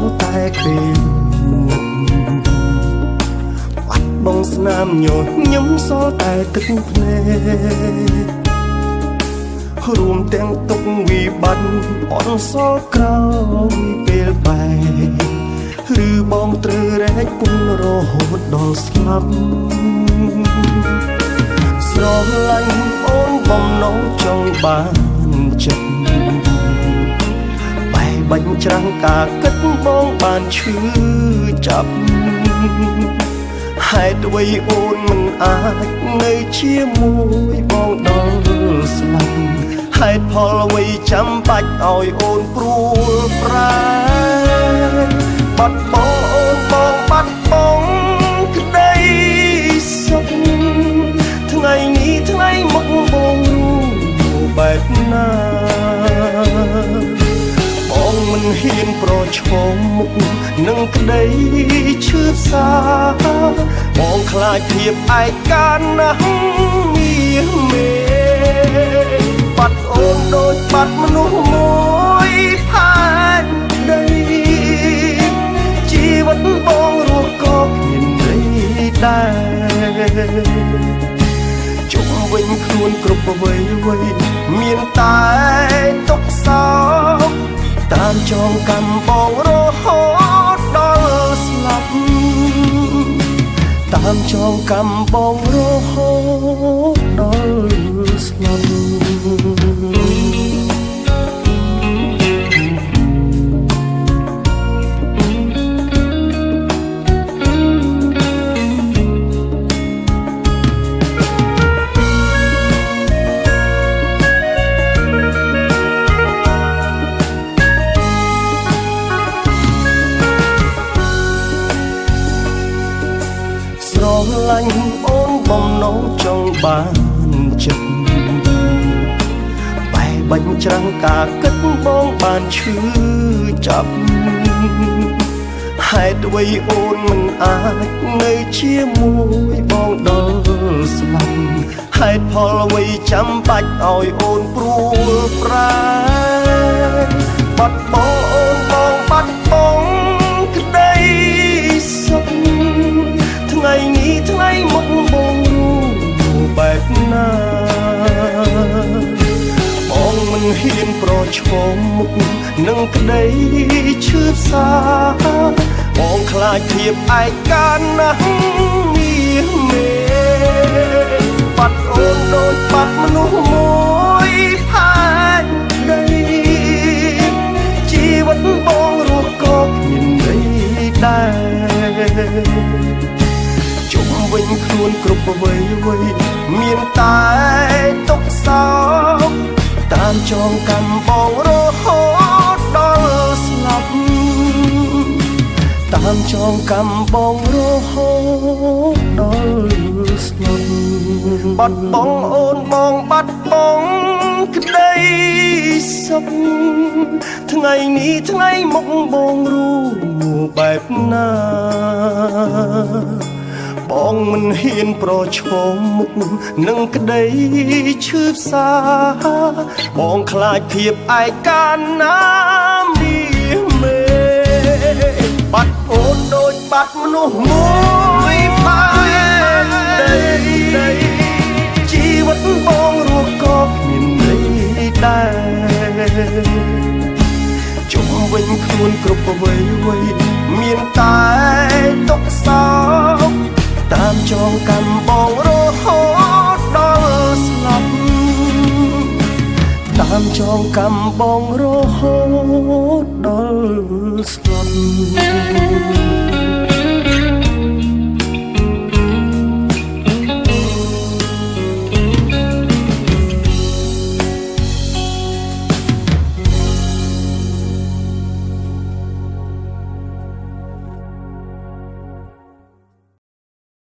ល់តែពេលនឹកបាត់បងស្នាមញញឹមសល់តែទឹកភ្នែករួមទាំងទុកវិបត្តិអន់សល់ក្រោយពេលបែកឬបងត្រូវរែកពុនរហូតដល់ស្លាប់ស្រឡាញ់អូនបំណងចង់បានចិត្តបែបាញ់ច្រាំងការគិតបងបានឈឺចាប់ហេតុអ្វីអូនមិនអាចនៅជាមួយបងដល់ស្លាប់ហេតុផលអ្វីចាំបាច់ឲ្យអូនព្រួលប្រែបាត់បងអូនបងបាត់បងក្តីសុខថ្ងៃនេះថ្ងៃមុខបងรู้បែបណាបងមិនហ៊ានប្រឈមមុខនឹងក្តីឈឺផ្សាបងខ្លាចភាពឯកាណាស់មានមេបាត់អូនដូចបាត់មនុស្សមួយផែនដីជីវិតបងរស់ក៏គ្មានន័យដែរជុំវិញខ្លួនគ្រប់អ្វីអ្វីមានតែទុក្ខសោកតាមចងកម្មបងរហូតដល់ស្លាប់តាមចងកម្មបងរហូតដល់ស្លាប់ស្រឡាញ់អូនបំណងចង់បានចិត្តបែបាញ់ច្រាំងការគិតបងបានឈឺចាប់ហេតុអ្វីអូនមិនអាចនៅជាមួយបងដល់ស្លាប់ហេតុផលអ្វីចាំបាច់ឲ្យអូនព្រួលប្រែបាត់បងអូនបងបាត់បងក្តីសុខថ្ងៃនេះថ្ងៃមុខបងรู้បែបណាបងមិនហ៊ានប្រឈមមុខនឹងក្តីឈឺផ្សាបងខ្លាចភាពឯកាណាស់មានមេបាត់អូនដូចបាត់មនុស្សមួយផែនដីជីវិតបងរស់ក៏គ្មានន័យដែរជុំវិញខ្លួនគ្រប់អ្វីអ្វីមានតែទុក្ខសោកតាមចងកម្មបងរហូតដល់ស្លាប់តាមចងកម្មបងរហូតដល់ស្លាប់បាត់បងអូនបងបាត់បងក្តីសុខថ្ងៃនេះថ្ងៃមុខបងรู้បែបណាបងមិនហ៊ានប្រឈមមុខនឹងក្តីឈឺផ្សាបងខ្លាចភាពឯកាណាមានមេបាត់អូនដូចបាត់មនុស្សមួយផែនដីជីវិតបងរស់ក៏គ្មានន័យដែរជុំវិញខ្លួនគ្រប់អ្វីអ្វីមានតែទុក្ខសោកតាមចងកម្មបងរហូតដល់ស្លាប់តាមចងកម្មបងរហូតដល់ស្លាប់